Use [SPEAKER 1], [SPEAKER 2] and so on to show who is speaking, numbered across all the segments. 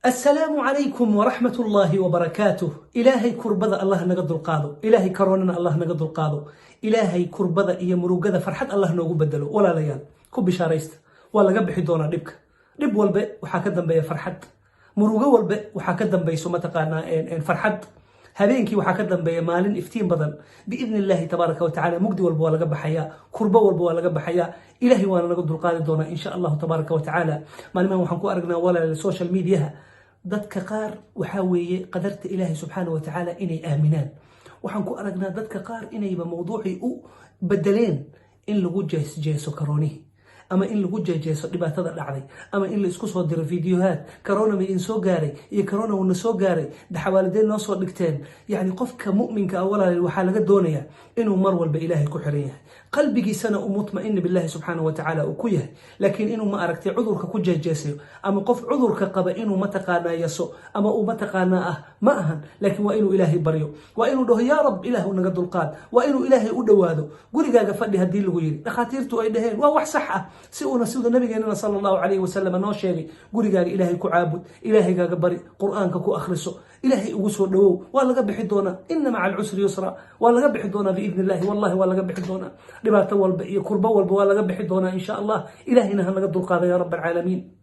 [SPEAKER 1] Asalaamu calaykum waraxmat ullaahi wabarakaatuh. Ilaahay kurbada Allah naga dulqaado, Ilaahay karoonana Allah naga dulqaado, Ilaahay kurbada iyo murugada farxad Allah noogu bedelo. Walaalayaal, ku bishaaraysta, waa laga bixi doonaa dhibka. Dhib walbe waxaa ka dambeeya farxad, murugo walbe waxaa ka dambayso mataqaanaa farxad. Habeenkii waxaa ka dambeeya maalin iftiin badan, biidni Illaahi tabaaraka wa tacala. Mugdi walba waa laga baxayaa, kurbo walba waa laga baxayaa, Ilahay waana naga dulqaadi doonaa, insha Allahu tabaaraka wa tacaala. Maalimahan waxaan ku aragnaa, walaal, social mediaha dadka qaar waxaa weeye qadarta Ilaahay subxaana wa tacaala inay aaminaan. Waxaan ku aragnaa dadka qaar inayba mawduucii u bedeleen in lagu jeesjeeso karoonihii ama in lagu jeejeeso dhibaatada dhacday ama in la isku soo diro fiidiyohaad: "Corona ma idin soo gaaray?" iyo "Corona wuna soo gaaray, daxawaaladeen noo soo dhigteen?" Yacni qofka mu'minka ah, walaal, waxaa laga doonayaa inuu mar walba Ilaahay ku xiran yahay, qalbigiisana uu mutma'in billahi subxaana wa tacaala uu ku yahay. Laakiin inuu, ma aragtay, cudurka ku jeejeesayo ama qof cudurka qaba inuu mataqaanaa yaso ama uu mataqaanaa ah ma ahan. Laakiin waa inuu Ilaahay baryo, waa inuu dhaho: "Yaa Rab, Ilaahu naga dulqaad." Waa inuu Ilaahay u dhowaado. Gurigaaga fadhi haddii lagu yidhi, dhakhaatiirtu ay dhaheen, waa wax sax ah. Si uuna sida nabigeenana sala Allahu calayhi wasalam noo sheegay, gurigaaga Ilaahay ku caabud, Ilaahaygaaga bari, Qur-aanka ku akhriso, Ilaahay ugu soo dhowow. Waa laga bixi doonaa. Ina maca alcusri yusra. Waa laga bixi doonaa biidni Illahi. Wallahi waa laga bixi doonaa dhibaato walba iyo kurbo walba, waa laga bixi doonaa, insha Allah. Ilahayna ha naga dulqaada, ya Rab alcaalamiin.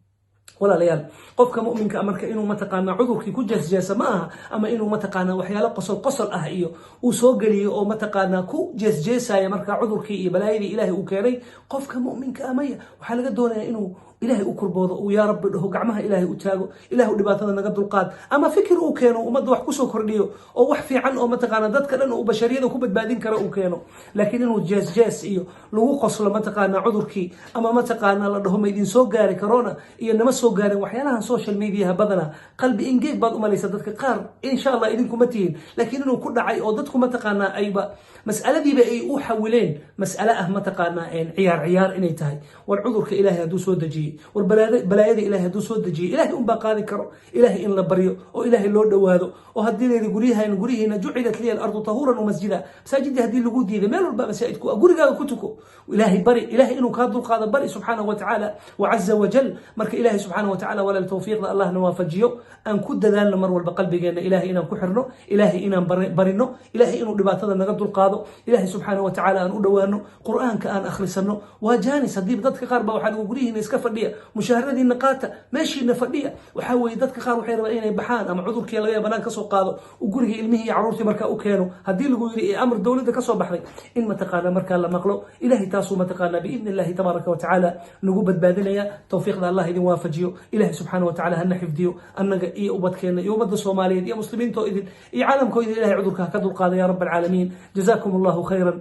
[SPEAKER 1] Walaalayaal, qofka muminka marka inuu mataqaanaa cudurkii ku jeesjeesa ma aha, ama inuu mataqaanaa waxyaalo qosol qosol ah iyo uu soo geliyo oo mataqaanaa ku jeesjeesaya markaa cudurkii iyo balaayadii Ilaahay uu keenay. Qofka muminka ah maya, waxaa laga doonaya inuu Ilaahay u kurboodo, uu "yaa Rabbi" dhaho, gacmaha Ilaahay u taago, "Ilaahu dhibaatada naga dulqaad," ama fikir uu keeno, ummadda wax kusoo kordhiyo oo wax fiican oo mataqaana dadka dhan uu bashariyada ku badbaadin kara uu keeno. Laakiin inuu jees jees iyo lagu qoslo mataqaanaa cudurkii ama mataqaanaa la dhaho "Ma idin soo gaari corona?" iyo "Nama soo gaarin," waxyaalahan social mediaha badana qalbi ingeeg baad umalaysa dadka qaar, insha Allah idinkuma tihiin, laakiin inuu ku dhacay oo dadku mataqaanaa ayba mas'aladiiba ay u xawileen mas'ale ah mataqaanaa ciyaar ciyaar inay tahay. War cudurka Ilaahay hadduu soo dejiyey, war balaayada Ilahay hadduu soo dejiyey, Ilahay unbaa qaadi karo. Ilahay in la baryo oo Ilaahay loo dhowaado oo haddii layidhi guryahan guryihiina "jucilat liya alardu tahuuran wamasjida", masaajidii haddii lagu diiday, meel walba masaajidku gurigaaga ku tuko, Ilaahay bari, Ilahay inuu kaa dulqaado bari, subxaanahu watacaala wacaza wajal. Marka Ilahay subxaanahu watacaala, walaal, tawfiiqda Allahna waafajiyo. Aan ku dadaalno mar walba qalbigeena Ilahay inaan ku xirno, Ilahay inaan barino, Ilahay inuu dhibaatada naga dulqaado, Ilahay subxaanahu watacaala aan u dhowaano, Qur-aanka aan akhrisano. Waa jaanis. Haddii dadka qaar ba waxaa lagu "Guryihiina iska fadhiya, mushaharadiina qaata, meeshiina fadhiya." Waxaa weeye dadka qaar waxay rabaan inay baxaan ama cudurkii laga banaan kasoo qaado, uu guriga ilmihii iyo carruurtii markaa u keeno. Haddii lagu yidhi ee amar dowladda kasoo baxday in mataqaana markaa la maqlo, Ilahay taasuu mataqaana biidni Illahi tabaaraka watacaala nagu badbaadinaya. Tawfiiqda Allah idin waafajiyo. Ilahay subxaana watacaala hana xifdiyo annaga iyo ubadkeena iyo ummadda Soomaaliyeed iyo muslimiinto idin iyo caalamkoo idin. Ilahay cudurka ha ka dulqaada, ya Rab alcaalamiin. Jazaakum Allahu khayran.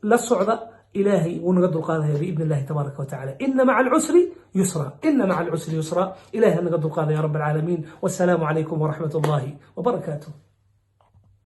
[SPEAKER 1] La socda, Ilaahay wuu naga dulqaadaya biidni Illahi tabaaraka watacaala. Ina maca alcusri yusra, ina maca alcusri yusra. Ilahay ha naga dulqaada, ya Rab alcaalamiin. Wassalaamu calaykum waraxmat Allahi wabarakaatuh.